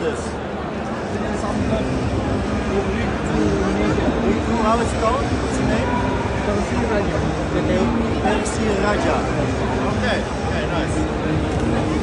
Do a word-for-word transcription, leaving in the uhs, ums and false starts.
This. How is it called? What's the name? Persil Raja. Persil Raja. Okay, okay, nice.